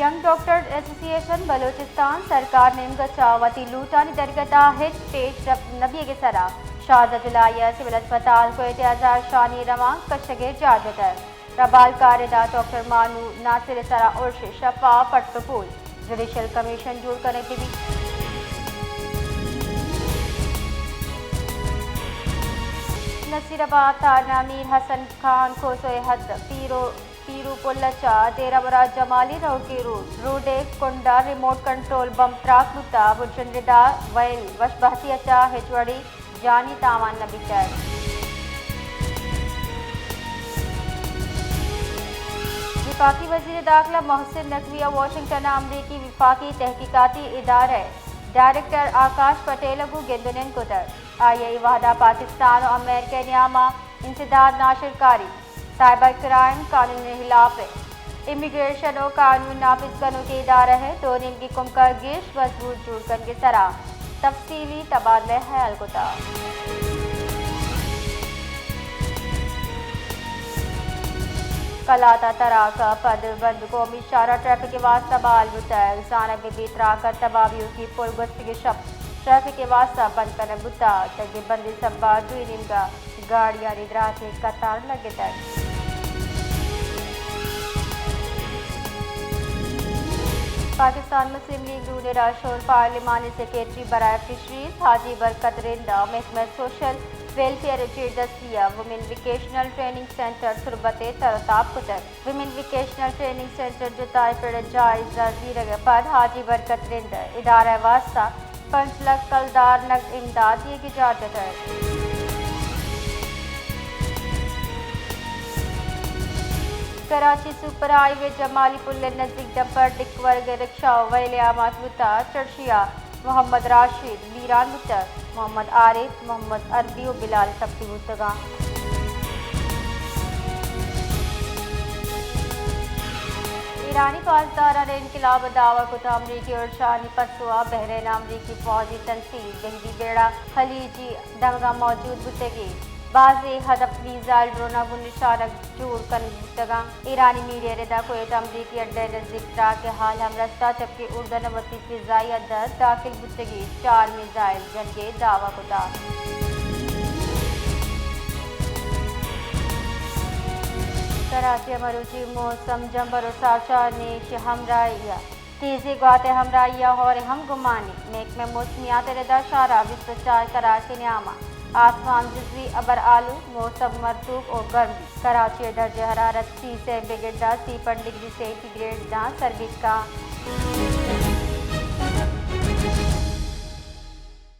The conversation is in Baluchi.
ینگ ڈاکٹرز ایسوسی ایشن بلوچستان سرکار نیمگ ءَ چہ وتی لوٹانی درگت ءَ ہچ پیش رفت نہ بیگ ءِ سرا شانزدہ جولائی ءَ سول ہسپتال کوئٹہ ءَ زہرشانی روانک کشگ ءِ جار جتگ۔ ربالکار ادا ڈاکٹر مانو ناصر ءِ سرا ارش، شفا، پٹ ءُ پول، جوڈیشل کمیشن جوڑ کنگ بہ بیت۔ نصیر آباد تھانہ میر حسن خان کھوسو ءِ حد پیرو پیرو پل ءَ چہ دیرہ مراد جمالی روکی روڈ، روڈ ءِ کنڈ ءَ ریموٹ کنٹرول بمب تراک بوتگ، بنشن ردا ویل وش بہتی ءَ چہ ہچ وڑیں جانی تاوان نہ بیتگ۔ وفاقی وزیر داخلہ محسن نقوی ءَ واشنگٹن ءَ امریکی وفاقی تحقیقاتی ادارہ ءِ ڈائریکٹر آکاش پٹیل ءَ گوں گند ءُ نند کتگ۔ آئی ءَ اے وہد ءَ پاکستان ءُ امریکہ ءِ نیام ءَ انسداد، ناشرکاری، سائبر کرائم، قانون ءِ ہلاپ ءِ امیگریشن ءُ قانون نافذ کنوکیں ادارہ ءِ دو نیمگی کمک ءَ گیش مضبوط جوڑ کنگ ءِ سرا تفصیلی تبادلہ ہیال کتگ۔ کلات ءَ تراک ءَ پد بند قومی شاہراہ ٹریفک ءِ واستہ بحال بوتگ۔ زانگ بہ بیت تراک ءَ تباہ بیوکی پل گوستگیں شپ ٹریفک ءِ واستہ بند کنگ بوتگ۔ دگہ بندے سبب ءَ دوئیں نیمگ ءَ گاڑیانی دراتیں قطار لگتگ۔ پاکستان مسلم لیگ نون ءِ راہشون پارلیمانی سیکرٹری برائے فشریز حاجی برکت رند ءَ محکمہ سوشل ویلفیئر ءِ چیردستی ءَ وومن ووکیشنل ٹریننگ سینٹر تربت ءِ تر ءُ تاب کتگ۔ ویمن ووکیشنل ٹریننگ سینٹر جتا ءِ پڑ ءِ جائزہ زیرگ ءَ پد حاجی برکت رند ءَ ادارہ ءِ واستہ پنچ لکھ کلدار نقد امداد دیگ ءِ جار جتگ۔ کراچی سپر ہائی وے جمالی پل ءِ نزیک ڈمپر ڈک ورگ ءِ رکشہ ءُ ویل ءِ آماچ بوتگ، چڑشی ءَ محمد راشد بیران بوتگ، محمد عارف، محمد عربی ءُ بلال ٹپی بوتگاں۔ ایرانی پاسداران انقلاب ءَ دعوی کت، امریکی ارشانی پسو ءَ بحرین ءَ امریکی فوجی تنصیب بحری بیڑہ خلیجی دمگاں موجود بوتگی، بازیں ہدف میزائل ڈروناں گوں نشانگ جوڑ کنگ بوتگاں۔ ایرانی میڈیا ءَ ردا کویت امریکی اڈہ ءِ نزیک ٹراک ءِ حال ہم رستہ، جبکہ اردن ءَ وتی فضائی حد ءَ داخل بوتگیں چار میزائل جنگ ءِ دعوی کتگ۔ کراچی ءَ مروچی موسم جمبر ءُ سارچاں ءِ نیش ءِ ہمراہی ءَ تیزیں گوات ءِ ہمراہی ءَ ہور ءِ ہم گمانی۔ محکمہ موسمیات ءَ ردا شہر ءَ بیست ءُ چار کراچی ءِ نیام ءَ آسمان جزوی ابر آلود، موسم مرطوب ءُ گرم بیت۔ کراچی ءِ درجہ حرارت سی سئے بگر داں سی پنچ ڈگری سینٹی گریڈ داں سر بیت کنت۔